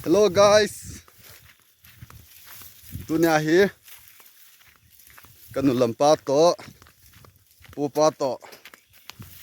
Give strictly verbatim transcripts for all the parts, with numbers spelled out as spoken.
Hello guys. Tunia hi kanu lampa to, pupa to,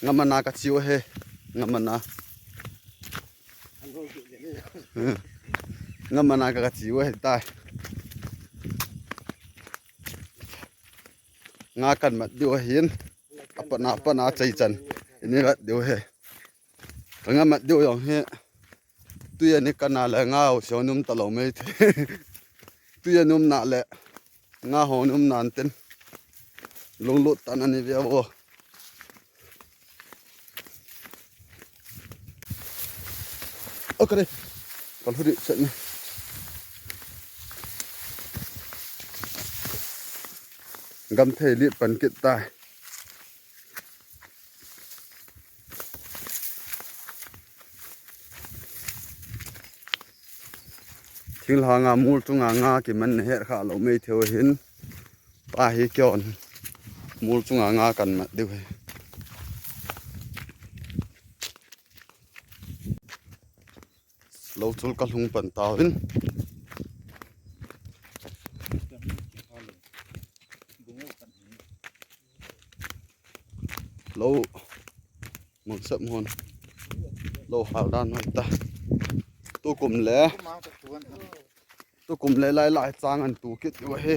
nga mana kachiu he, nga mana. Nga mana ka kachiu he tai. Nga kan mat diu hin. Apana, apana chai chan. Ini rat diu he. Ka nga mat diu jong hi. Tui ani kana le nga ho sio num ta lo mai the. Tui anum na le nga ho num nan tin. Lunglut tan ani ve vo. Okay. Kal hudi chet ni. Gam thei lit pan kit tai. Thinglhanga mul chunga nga kiman na het kha lo mai theu hin. Pa hi kion mul chunga nga kan mat diu hi. Lo chul ka lhung pan tau hin. Lo mangsap hon. Lo hal dan hon ta. Tukum le. Tukum le lai lai chang an tu kit u he.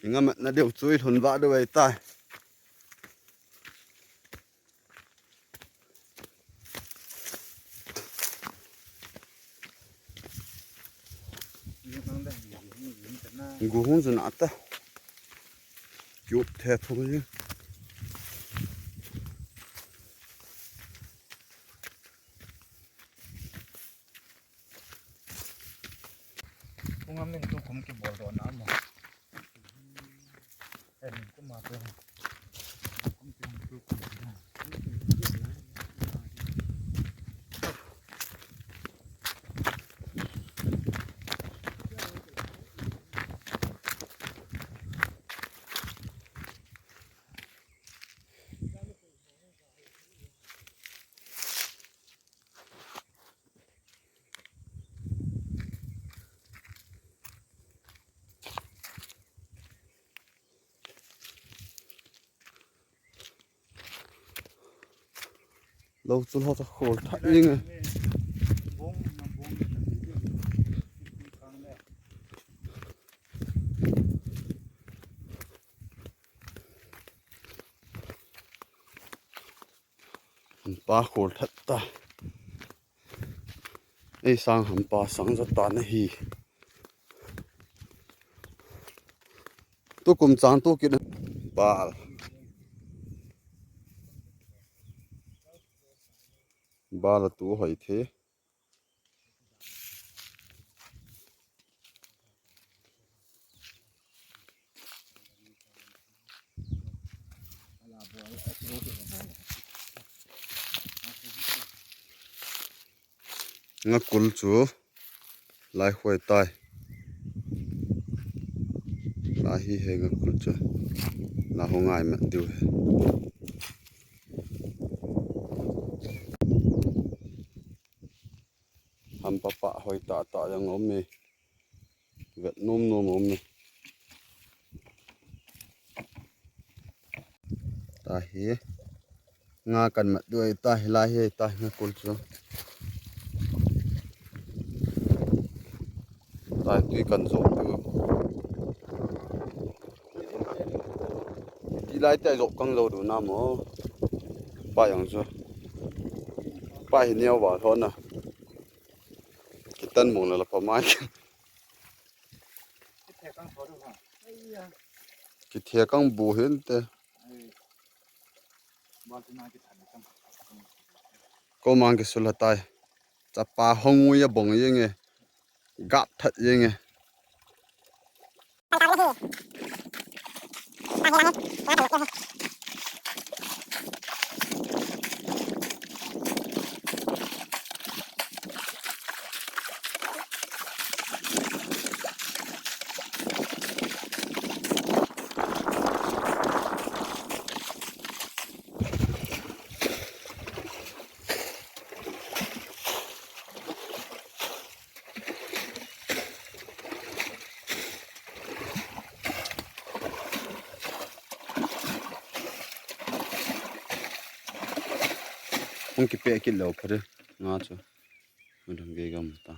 Inga mat na deu chui lhun va deu ai tai. Gu hung zun ata. Kiup the thong ji. Kung amin tu kum kibol do na mo. Lo chu lo ta khol tha ing e. Hampa khol that ta. Ei sang hampa sang za ta na hi. Tukum chang tu kit bal. Bal tu hoi the. Nga kul chu lai khoi tai. Lai hi he nga kul chu. La ho ngai mat diu he. Hampa pa hoi ta ta jang om e. Vet nom nom om e. Ta hi. Nga kan mat diu ta hi lai hi ta hi nga kul chu. Ta hi tui kan zo diu. Ti lai te zo kang zo diu na mo. Pa jang chu. Pa hi neo va tho na. Kitan mong la la pa mai. Kithia kang bu hin te. Ko mang kisul ha tai. Chapa hong ui a bong yeng e. Gap that yeng e. Hung kipeh kit lou pha de. Nga chu. Mun dang gei gam ta.